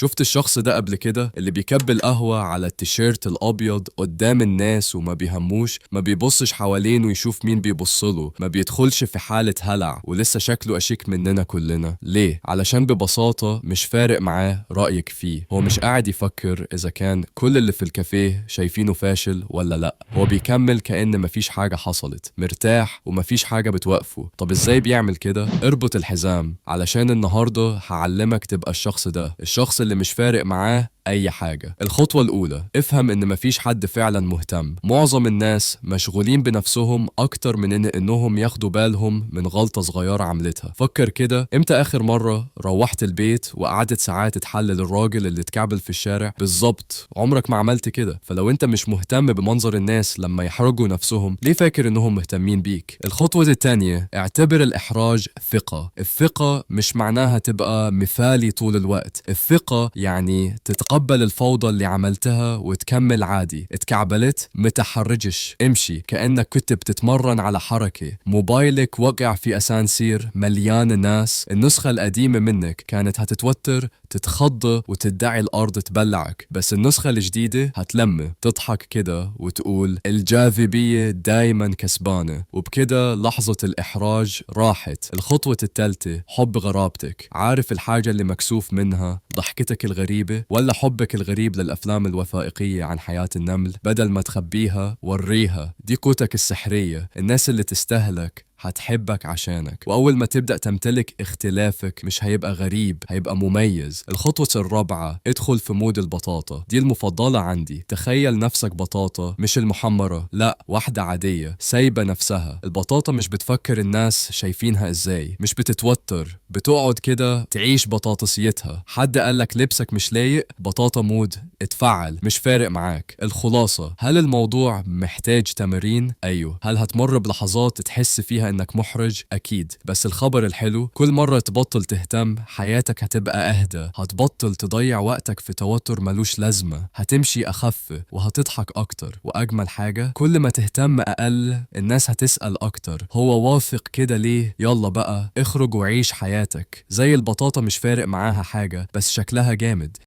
شفت الشخص ده قبل كده اللي بيكب القهوة على التيشيرت الأبيض قدام الناس وما بيهموش، ما بيبصش حوالينه يشوف مين بيبصله، ما بيدخلش في حالة هلع ولسه شكله أشيك مننا كلنا. ليه؟ علشان ببساطة مش فارق معاه رأيك فيه. هو مش قاعد يفكر إذا كان كل اللي في الكافيه شايفينه فاشل ولا لأ. هو بيكمل كأن مفيش حاجة حصلت، مرتاح ومفيش حاجة بتوقفه. طب إزاي بيعمل كده؟ اربط الحزام، علشان النهاردة هعلمك تبقى الشخص ده، الشخص اللي مش فارق معاه أي حاجة. الخطوة الأولى، افهم إن مفيش حد فعلا مهتم. معظم الناس مشغولين بنفسهم أكتر من إنهم ياخدوا بالهم من غلطة صغيرة عملتها. فكر كده، إمتى آخر مرة روحت البيت وقعدت ساعات تحلل الراجل اللي اتكعبل في الشارع؟ بالظبط، عمرك ما عملت كده. فلو أنت مش مهتم بمنظر الناس لما يحرجوا نفسهم، ليه فاكر إنهم مهتمين بيك؟ الخطوة التانية، اعتبر الإحراج ثقة. الثقة مش معناها تبقى مثالي طول الوقت. الثقة يعني تتقبل الفوضى اللي عملتها وتكمل عادي. اتكعبلت، متحرجش، امشي كأنك كنت بتتمرن على حركة. موبايلك وقع في أسانسير مليان ناس، النسخة القديمة منك كانت هتتوتر، تتخض وتدعي الأرض تبلعك، بس النسخة الجديدة هتلم، تضحك كده وتقول الجاذبية دايما كسبانة. وبكده لحظة الإحراج راحت. الخطوة الثالثة، حب غرابتك. عارف الحاجة اللي مكسوف منها؟ ضحكتك الغريبة ولا حبك الغريب للأفلام الوثائقية عن حياة النمل؟ بدل ما تخبيها وريها، دي قوتك السحرية. الناس اللي تستهلك هتحبك عشانك، وأول ما تبدأ تمتلك اختلافك مش هيبقى غريب، هيبقى مميز. الخطوة الرابعة، ادخل في mode البطاطا. دي المفضلة عندي. تخيل نفسك بطاطا، مش المحمرة، لا، واحدة عادية سايبة نفسها. البطاطا مش بتفكر الناس شايفينها ازاي، مش بتتوتر، بتقعد كده تعيش بطاطسيتها. حد قالك لبسك مش لايق؟ بطاطا mode اتفعل، مش فارق معاك. الخلاصة، هل الموضوع محتاج تمرين؟ أيوه. هل هتمر بلحظات تحس فيها إنك محرج؟ أكيد. بس الخبر الحلو، كل مرة تبطل تهتم حياتك هتبقى أهدى، هتبطل تضيع وقتك في توتر ملوش لازمة، هتمشي أخف وهتضحك أكتر. وأجمل حاجة، كل ما تهتم أقل الناس هتسأل أكتر، هو واثق كده ليه؟ يلا بقى اخرج وعيش حياتك زي البطاطا، مش فارق معاها حاجة بس شكلها جامد.